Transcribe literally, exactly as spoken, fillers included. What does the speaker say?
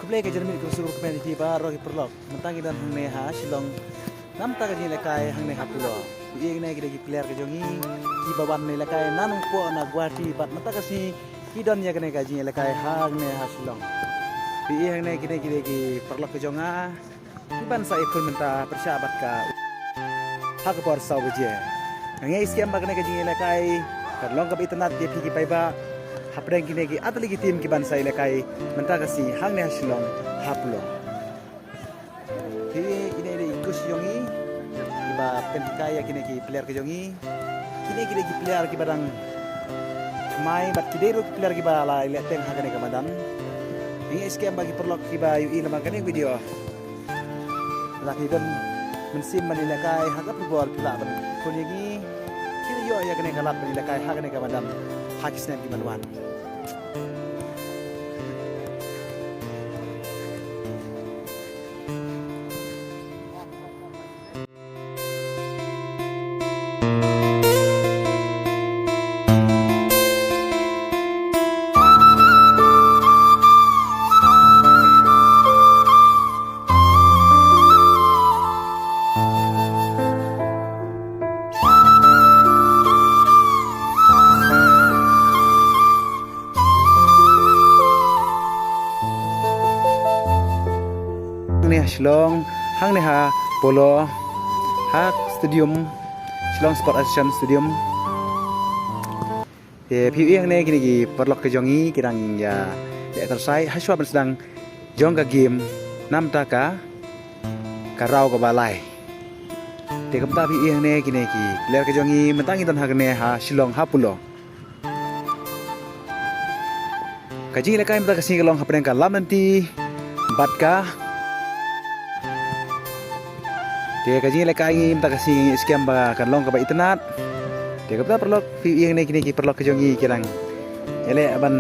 Khublei ka janmiet kaba suk kmen ïa phi baroh ki paralok. Mynta ngi don hangne ha Shillong. Namar ka jingïalehkai hangne ha Polo. Phi i hangne ki dei ki player ka jong ngi kiba wan ïalehkai na Nongpoh na Guwahati bad mynta ka sngi ki don ïa kane ka jingïalehkai hangne ha Shillong. Phi i hangne ki dei ki dei ki paralok ka jong nga. Ki ban sa ïakhun mynta pyrshah bad ka ha ka por saw baje. Nga ngeit skhem ba kane ka jingïalehkai kan long kaba itynnad ïa phi ki paidbah hapdeng kine ki artylli ki team ki ban sa ïalehkai mynta ka sngi hangne ha Shillong ha Polo. Phi i kine dei ki coach jong ngi kiba pynhikai ïa kine ki player ka jong ngi. Kine ki dei ki player kiba dang thymmai bad ki dei ruh ki player kiba la ïaleh teng ha kane ka madan. Nga ngeit skhem ba ki paralok kiba ïohi lyngba kane ka video la ki don mynsiem ban ïalehkai ha ka football, phi lah ban khun ïa ngi. Ki ïoh ïa kane ka lad ban ïalehkai ha kane ka madan ha ki snem ki ban wan. Hangne ha Shillong, hangne ha Polo, ha stadium, Shillong Sport Association Stadium. Te phi i hangne kine ki paralok ka jong ngi ki dang ïa exercise ha shuwa ban sdang jong ka game namar ka ka round kaba lai. Te kumta phi i hangne kine ki player ka jong ngi mynta ngi don hangne ha Shillong ha Polo. Ka jingïalehkai mynta ka sngi ka long hapdeng ka Lamminty bad ka. Te ka jingïalehkai ngi mynta ka sngi ngi skhem ba kan long kaba itynnad. Te kumta paralok phi i hangne kine ki paralok ka jong ngi ki dang ïaleh ban